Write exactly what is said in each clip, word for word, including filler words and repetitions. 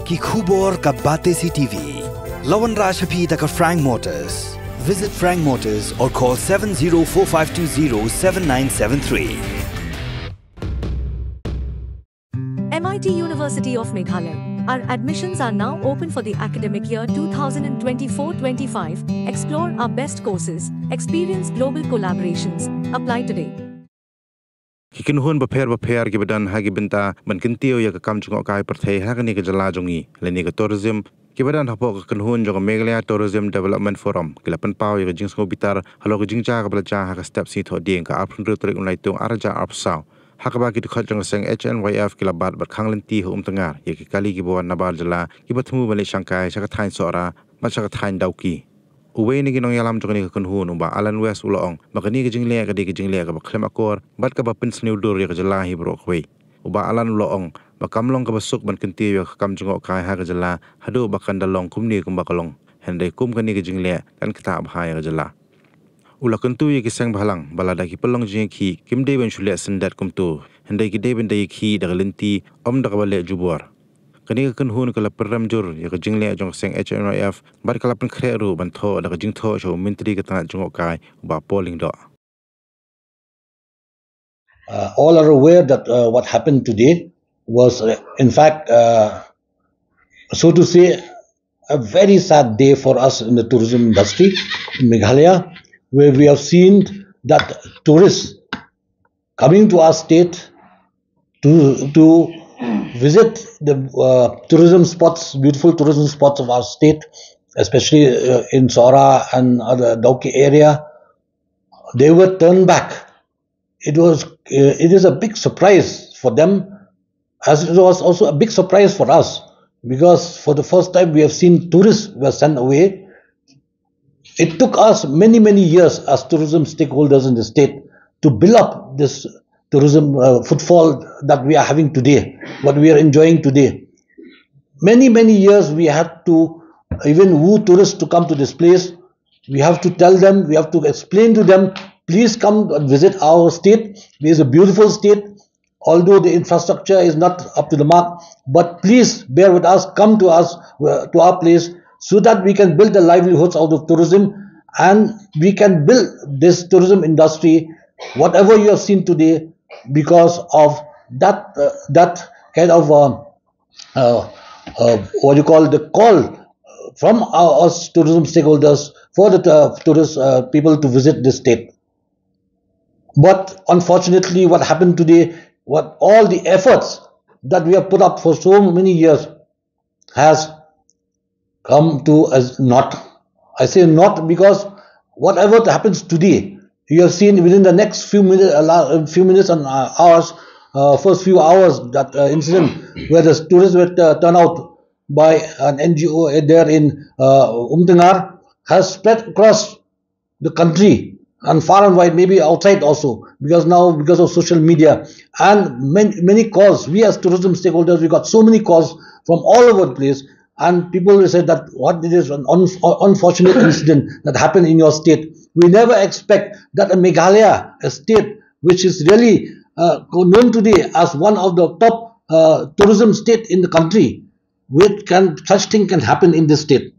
Ki khubor ka Batesi T V. La wanrah sha phi da ka Frank Motors. Visit Frank Motors or call seven zero four five two zero seven nine seven three. M I T University of Meghalaya. Our admissions are now open for the academic year two thousand twenty-four twenty-five. Explore our best courses, experience global collaborations. Apply today. Ki kynhun bapher bapher kiba don ha ki bynta ban kyntiew ïa ka kam jngohkai pyrthei ha kane ka jylla jong ngi lane ka tourism, kiba don hapoh ka kynhun jong ka Meghalaya Tourism Development Forum, ki la pynpaw ïa ka jingsngewbitar halor ka jingjia kaba la jia ha ka step sngi Thohdieng ka arphew hynriew tarik u Naitung arhajar arphew saw, ha kaba ki dkhot jong ka seng H N Y F ki la bat bad khang lynti ha Umtyngar ïa ki kali kiba wan nabar jylla kiba thmu ban leit shangkai sha ka thaiñ Sohra bad sha ka thaiñ Dawki. Uwei na ki nongïalam jong kane ka kynhun, u Bah Alan West, u la ong ba kane ka jingleh ka dei ka jingleh kaba khlem akor bad kaba pynsniew dur ïa ka jylla hi baroh kawei. U Bah Alan u la ong ba kam long kaba suk ban kyntiew ïa ka kam jngohkai ha ka jylla haduh ba kan da long kumne kumba ka long, hynrei kum kane ka jingleh kan ktah bha ïa ka jylla. U la kyntu ïa ki seng bhalang ba lada ki pynlong jingïakhih kim dei ban shu leh syndet kumto, hynrei ki dei ban da ïakhih da ka lynti, ym da kaba leh jubor. Kane ka kynhun ka la pynrem jur ïa ka jingleh jong ka seng H N Y F bad ka la pynkhreh ruh ban thoh da ka jingthoh sha u Myntri ka tnat jngohkai, u Bah Paul Lyngdoh. Uh, all are aware that uh, what happened today was, uh, in fact, uh, so to say, a very sad day for us in the tourism industry in Meghalaya, where we have seen that tourists coming to our state to to visit the uh, tourism spots, beautiful tourism spots of our state, especially uh, in Sohra and other Dawki area. They were turned back. It was uh, it is a big surprise for them, as it was also a big surprise for us, because for the first time we have seen tourists were sent away. It took us many, many years as tourism stakeholders in the state to build up this tourism uh, footfall that we are having today, what we are enjoying today. Many, many years we had to even woo tourists to come to this place. We have to tell them, we have to explain to them, please come and visit our state. It is a beautiful state. Although the infrastructure is not up to the mark, but please bear with us, come to us, uh, to our place, so that we can build the livelihoods out of tourism, and we can build this tourism industry, whatever you have seen today, because of that, uh, that kind of uh, uh, uh, what you call the call from our, us tourism stakeholders for the uh, tourist uh, people to visit this state. But unfortunately, what happened today, what all the efforts that we have put up for so many years has come to as naught. I say naught because whatever happens today, you have seen within the next few minutes, uh, few minutes and uh, hours, uh, first few hours, that uh, incident where the tourists were uh, turned out by an N G O there in uh, Umtyngar has spread across the country and far and wide, maybe outside also, because now because of social media and many, many calls, we as tourism stakeholders, we got so many calls from all over the place, and people will say that what it is an un- unfortunate incident that happened in your state. We never expect that a Meghalaya, a state which is really uh, known today as one of the top uh, tourism state in the country, which can such thing can happen in this state.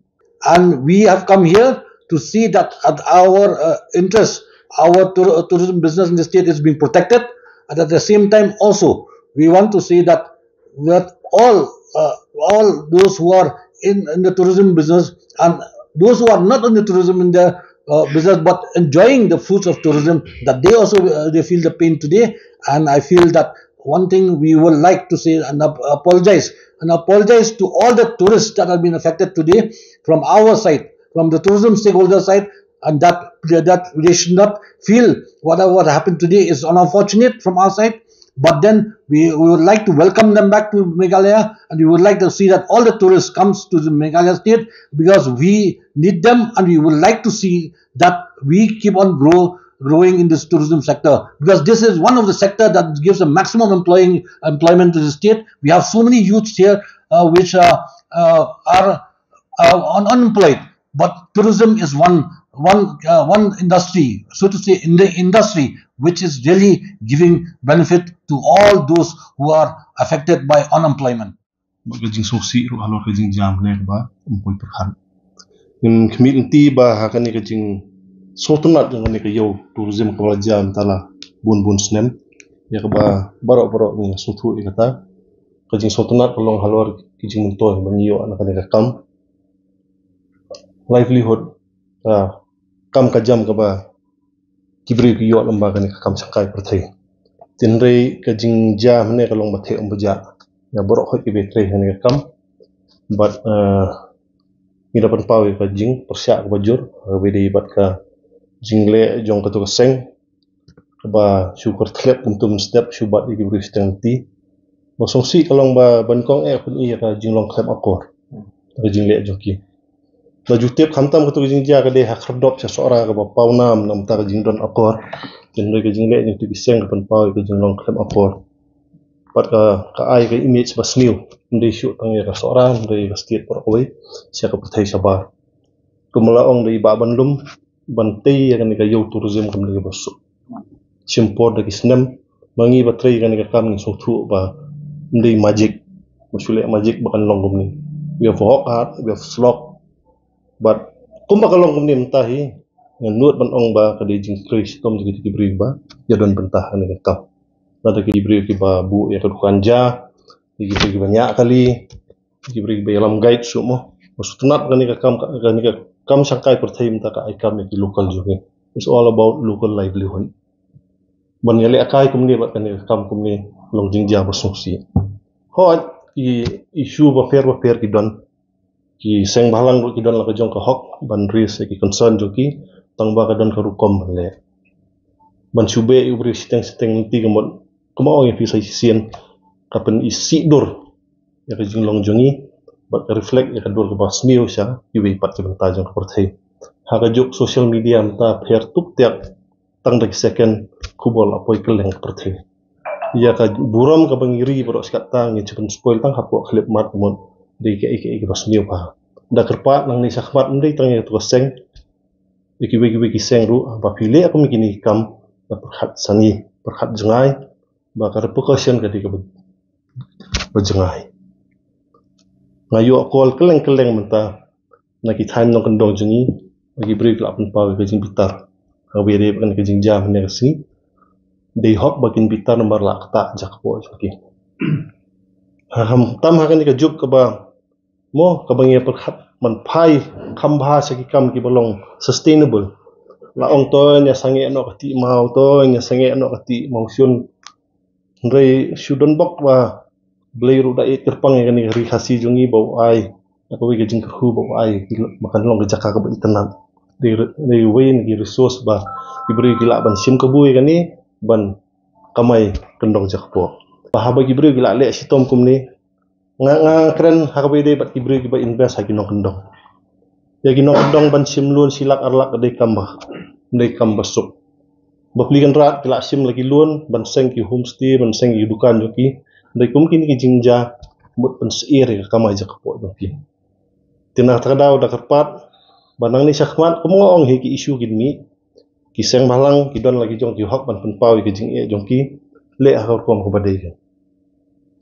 And we have come here to see that our uh, interest, our tour- tourism business in the state is being protected. And at the same time, also, we want to see that with all uh, all those who are in, in the tourism business and those who are not in the tourism in the uh, business but enjoying the fruits of tourism, that they also uh, they feel the pain today. And I feel that one thing we would like to say and ap- apologize and apologize to all the tourists that have been affected today from our side, from the tourism stakeholder side, and that that they should not feel whatever what happened today is unfortunate from our side. But then we, we would like to welcome them back to Meghalaya, and we would like to see that all the tourists comes to the Meghalaya state, because we need them, and we would like to see that we keep on grow growing in this tourism sector, because this is one of the sector that gives a maximum employing employment to the state. We have so many youths here uh, which uh, uh, are uh, un- unemployed, but tourism is one one uh, one industry, so to say, in the industry which is really giving benefit to all those who are affected by unemployment. bad ka jingsngewsih ruh halor ka jingjia mynne kaba ym poi pyrkhat. Ngim khmih lynti ba ha kane ka jingsngewtynnat jong kane ka ïew tourism kaba la jia mynta la bun bun snem, ïa kaba baroh baroh ngi sngewthuh ïa kata. Ka jingsngewtynnat ka long halor ki jingmyntoi ba ngi ïoh na kane ka kam livelihood, ka kam ka jam kaba ki briew ki ïoh lyngba kane ka kam shangkai pyrthei. Hynrei ka jingjia mynne ka long ba theh ym ba jah ïa baroh khoit kiba trei ha kane ka kam. Bad, eh, ngi da pynpaw ïa ka jingpyrshah kaba jur, eh, kaba dei bad ka jingleh jong kato ka seng kaba shu kyrthlep kumto mynstep, shu bat ïa ki briew shiteng lynti. Ba sngewsih ka long ba ban kong eh pyn-i ïa ka jinglong khlem akor, ka jingleh jong ki. La ju tip khamtam kato ka jingjia ka dei ha khyrdop sha Sohra kaba pawnam na bynta ka jingdon akor. Hynrei ka jingleh jong kito ki seng ka pynpaw ïa ka jinglong khlem akor. Bad ka, ka ai ka image ba sniew, ym dei shuh tang ïa ka Sohra, ym dei ka state baroh kawei, sha ka pyrthei shabar. Kumba la ong da i Bah Banlum, ban tei ïa kane ka ïew tourism kam dei kaba suk. Shim por da ki snem, ma ngi ba trei kane ka kam ngi sngewthuh ba ym dei magic, ba shu leh magic ba kan long kumne. We have to work hard, we have to slog. Bad kumba ka long kumne mynta hi, ngan nud ban ong ba ka dei jingtrei shitom da kito ki briew ba ïadon bynta ha kane ka kam. Lada ki briew kiba buh ïa ka dukan ja, ki briew kiba ñiah kali, ki briew kiba ïalam guide shuh mo. Ba sngewtynnat kane ka kam, kane ka kam shangkai pyrthei mynta ka ai kam ïa ki local jong ngi. It's all about local livelihood. Ban ïalehkai kumne bad kane ka kam kumne long jingjia ba sngewsih. Hooid, ki issue bapher bapher ki don. Ki seng bhalang ruh ki don la ka jong ka hok ban raise ïa ki concern jong ki, tang ba ka don ka rukom ban leh. Ban shu beh ïa u briew shiteng shiteng lynti ka mut, kumba ong ïa phi sa shisien, ka pyn-isih dur ïa ka jinglong jong ngi, bad ka reflect ïa ka dur kaba sniew sha kiwei pat ki bynta jong ka pyrthei. Ha ka juk social media mynta pher tuktiak, tang da ki second khubor la poi kylleng ka pyrthei. Ïa ka burom kaba ngi ri baroh shi katta ngi shu pyn-spoil tang hapoh khyllipmat ka mut dei kaei kaei kaba sniew bha. Da kyrpad nangne shakhmat ym dei tang ïa kato ka seng, ïa kiwei kiwei ki seng ruh, ba phi leh kum kine ki kam, da pyrkhat sani, pyrkhat jngai, ba ka repercussion ka dei kaba, ba jngai. Nga ïoh call kylleng kylleng mynta na ki thaiñ nongkyndong jong ngi, na ki briew ki la pynpaw ïa ka jingbitar. Kaba ïadei bad ka jingjia mynne ka sngi, dei hok ba kin bitar namar la ktah jakpoh jong ki. Ha, khamtam ha kane ka juk kaba, mo, kaba ngi pyrkhat ban phai kham bha sha ki kam kiba long sustainable. La ong to ïa sangeh noh ka tih maw, to ïa sangeh noh ka tih mawshun. Hynrei shu don bok ba Blei ruh da ïeit kyrpang ïa kane ka ri Khasi jong ngi ba u ai da kawei ka jingkyrkhu ba u ai ba kan long ka jaka kaba itynnat. Dei, dei wei na ki resource ba ki briew ki lah ban shim kabu ïa kane ban kamai kyndong jakpoh. Ba haba ki briew ki lah leh shitom kumne, nga, nga kren ha kaba ïadei bad ki briew kiba invest ha ki nongkyndong. Ïa ki nongkyndong ban shim loan shi lak ar lak ka dei kam ba, dei kam ba suk. Bapli kynrad ki lah shim la ki loan ban seng ki homestay, ban seng ki dukan jong ki. Dei kum kine ki jingjia mut pynsyier ïa ka kamai jakpoh jong ki. Te na kata ka daw da kyrpad ba nangne shakhmat, kum nga ong hi, ki issue kin mih. Ki seng bhalang ki don la ki jong ki hok ban pynpaw ïa ka jingeh jong ki, leh ha ka rukom kaba dei.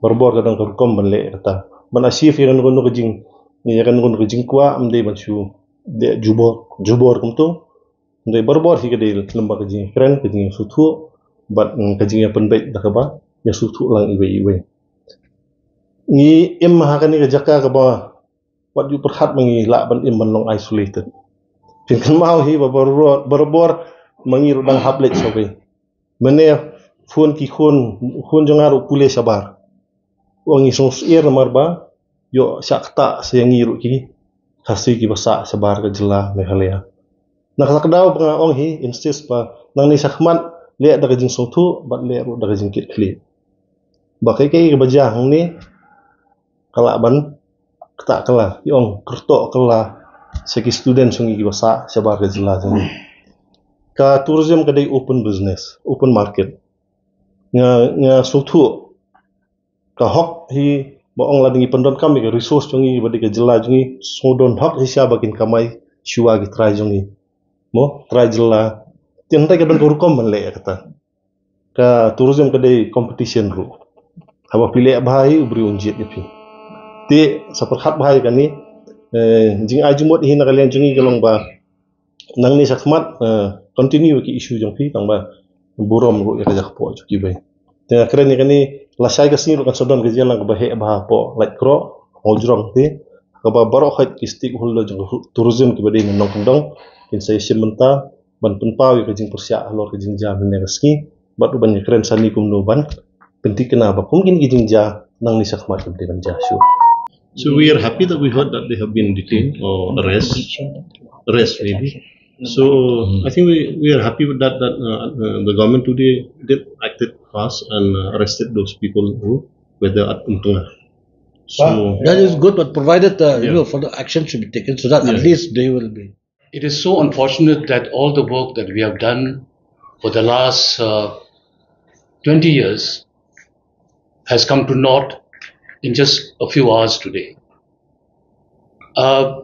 Barabor ka don ka rukom ban leh kata. Ban achieve ïa kano kano ka jing, ïa kano kano ka jingkwah, ym dei ban shu leh jubor jubor kumto. Ym dei, barabor hi ka dei lem bad ka jingkren, ka jingsngewthuh bad, mm, ka jingïapynbeit da kaba ïasngewthuh lang iwei iwei. Ngi im ha kane ka jaka kaba wat ju pyrkhat ma ngi lah ban im ban long isolated. Phin kynmaw hi ba barabor, barabor ma ngi ruh dang hap leit shawei. Mynne phone ki khun, khun jong nga ruh pule shabar. Ong ngi sngewsyier namar ba ïoh shah ktah sa ïa ngi ruh ki Khasi kiba sah shabar ka jylla Meghalaya. Na kata ka daw ba nga ong hi, insist ba nangne shakhmat leh da ka jingsngewthuh bad leh ruh da ka jingkitkhlieh. Ba kaei kaei kaba jia hangne ka lah ban ktah kylla, ïa ong kyrtoh kylla sha ki student jong ngi kiba sah shabar ka jylla jong ngi. Ka tourism ka dei open business, open market. Nga, nga sngewthuh ka hok hi ba ong lada ngi pyndonkam ïa ka resource jong ngi ba dei ka jylla jong ngi, sngewdon hok hi sha ba kin kamai shuwa ki trai jong ngi. Mo, trai jylla. Te hynrei ka don ka rukom ban leh ïa kata. Ka tourism ka dei competition ruh. Haba phi leh bha hi u briew un jied ïa phi. Te sa pyrkhat bha ïa kane, eh, jingai jingmut hi na ka liang jong ngi ka long ba nangne shakhmat, eh, continue ki issue jong phi tang ba burom ruh ïa ka jaka poh jong kiwei. Te nga kren ïa kane, lashai ka sngi ruh kan sa don ka jingïalang kaba heh bha hapoh Laitkroh, Mawjrong te, kaba baroh khoit ki stakeholder jong ka tourism kiba dei na nongkyndong kin sa ïashim bynta ban pynpaw ïa ka jingpyrshah halor ka jingjia mynne ka sngi, bad ruh ban ïakren sani kumno ban pynthikna ba kum kine ki jingjia nangne shakhmat kim dei ban jia shuh. So we are happy that we heard that they have been detained or arrest, arrest maybe. So I think we, we are happy with that, that, uh, uh, the government today did acted fast and, uh, arrested those people who were there at Umtnga. So That is good, but provided, uh, you Yeah. know, further action should be taken so that at Yeah. least they will be. It is so unfortunate that all the work that we have done for the last, uh, twenty years has come to naught in just a few hours today. Uh,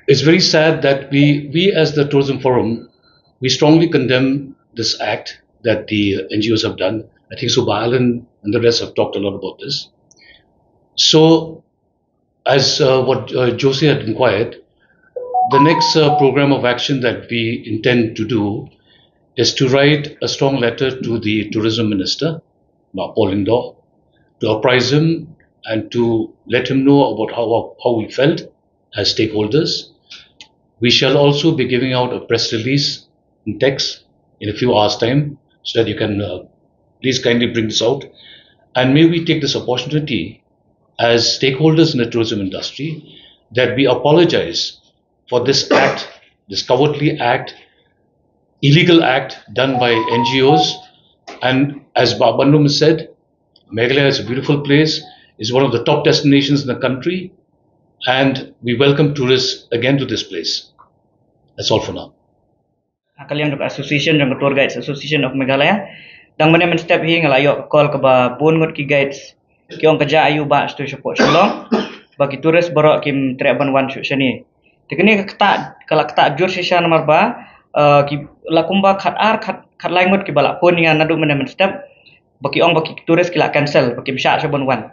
it's very sad that we, we as the Tourism Forum, we strongly condemn this act that the, uh, N G Os have done. I think Suba Alan and the rest have talked a lot about this. So, as, uh, what, uh, Josie had inquired, the next, uh, program of action that we intend to do is to write a strong letter to the tourism minister, Bah Paul Lyngdoh, to apprise him and to let him know about how, how we felt as stakeholders. We shall also be giving out a press release in text in a few hours' time, so that you can, uh, please kindly bring this out. And may we take this opportunity as stakeholders in the tourism industry that we apologize for this act, this cowardly act, illegal act done by N G Os. And as Bah Bandum said, Meghalaya is a beautiful place, is one of the top destinations in the country, and we welcome tourists again to this place. That's all for now. Ha ka liang jong ka Association, jong ka Tour Guides Association of Meghalaya, dang mynne mynstep hi nga la ïoh ka call kaba bun ngut ki guides ki ong ka jia aiu ba sha tu shapoh Shillong, ba ki tourist baroh kim treh ban wan shuh shane. Te kane ka ktah, ka la ktah jur shisha namar ba, eh, ki la kumba khat ar, khat, khat lai ngut kiba la phone ïa nga naduh mynne mynstep, ba ki ong ba ki tourist ki la cancel, ba kim shah shuh ban wan.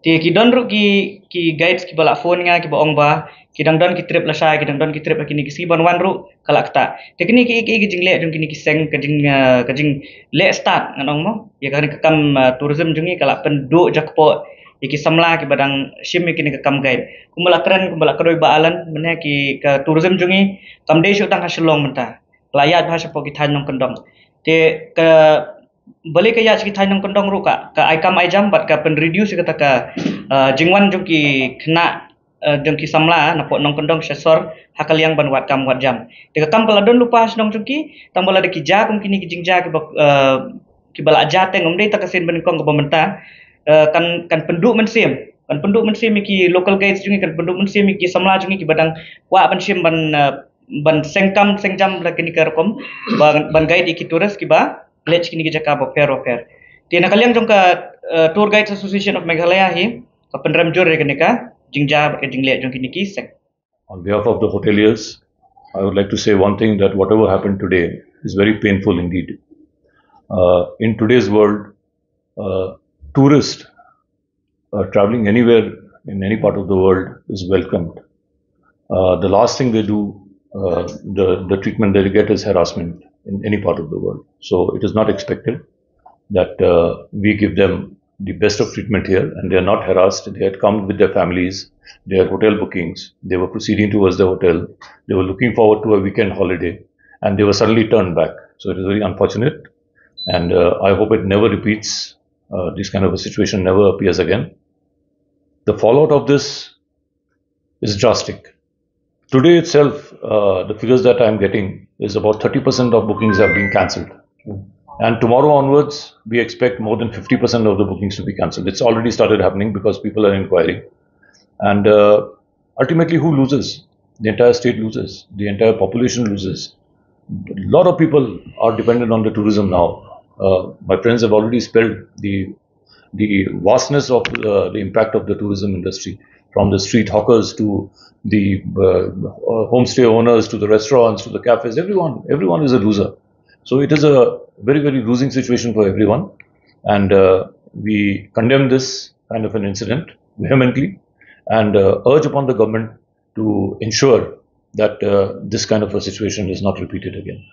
Te ki don ruh ki, ki guides kiba la phone ïa nga kiba ong ba ki dang don ki trip lashai, ki dang don ki trip ha kine ki sngi, ban wan ruh ka la ktah. Te kine ki, ki, ki jingleh jong kine ki seng, ka jing, eh, ka jingleh stad ngan ong mo. Ïa kane ka kam, eh, tourism jong ngi ka la pynduh jakpoh ïa ki samla kiba dang shim ïa kine ka kam guide. Kumba la kren, kumba la kren Bah Alan mynne, ki ka tourism jong ngi kam dei shuh tang ha Shillong mynta. Ka la ïaid bha shapoh ki thaiñ nongkyndong. Te ka balei ka ïaid sha ki thaiñ nongkyndong ruh ka, ka ai kam ai jam bad ka pynreduce ïa kata ka, eh, jingwan jong ki khynnah, eh, jong ki samla napoh nongkyndong sha sor ha ka liang ban wad kam wad jam. Te ka kam ka la don lypa ha shnong jong ki, tang ba lada ki jia kum kine ki jingjia kiba, eh, kiba la jia teng, ym dei tang ka sien ba nyngkong kaba mynta, eh, kan, kan pynduh mynsiem, kan pynduh mynsiem ïa ki local guides jong ngi, kan pynduh mynsiem ïa ki samla jong ngi kiba dang kwah ban shim ban, eh, ban seng kam seng jam la kine ka rukom, ban, ban guide ïa ki tourist kiba leit sha kine ki jaka bapher bapher. Te na ka liang jong ka, eh, Tour Guides Association of Meghalaya hi ka pynrem jur ïa kane ka jingjia bad ka jingleh jong kine ki seng. On behalf of the hoteliers, I would like to say one thing, that whatever happened today is very painful indeed. Uh, in today's world, uh, tourist, uh, traveling anywhere in any part of the world is welcomed. Uh, the last thing they do, uh, the, the treatment they get is harassment in any part of the world. So it is not expected that, uh, we give them the best of treatment here, and they are not harassed. They had come with their families, they had hotel bookings, they were proceeding towards the hotel, they were looking forward to a weekend holiday, and they were suddenly turned back. So it is very unfortunate, and, uh, I hope it never repeats. Uh, this kind of a situation never appears again. The fallout of this is drastic. Today itself, uh, the figures that I'm getting is about thirty percent of bookings have been cancelled. And tomorrow onwards, we expect more than fifty percent of the bookings to be cancelled. It's already started happening because people are inquiring. And, uh, ultimately, who loses? The entire state loses. The entire population loses. A lot of people are dependent on the tourism now. Uh, my friends have already spelled the the vastness of, uh, the impact of the tourism industry, from the street hawkers to the, uh, uh, homestay owners to the restaurants to the cafes. Everyone, everyone is a loser. So it is a very, very losing situation for everyone, and, uh, we condemn this kind of an incident. vehemently and uh, urge upon the government to ensure that uh, this kind of a situation is not repeated again.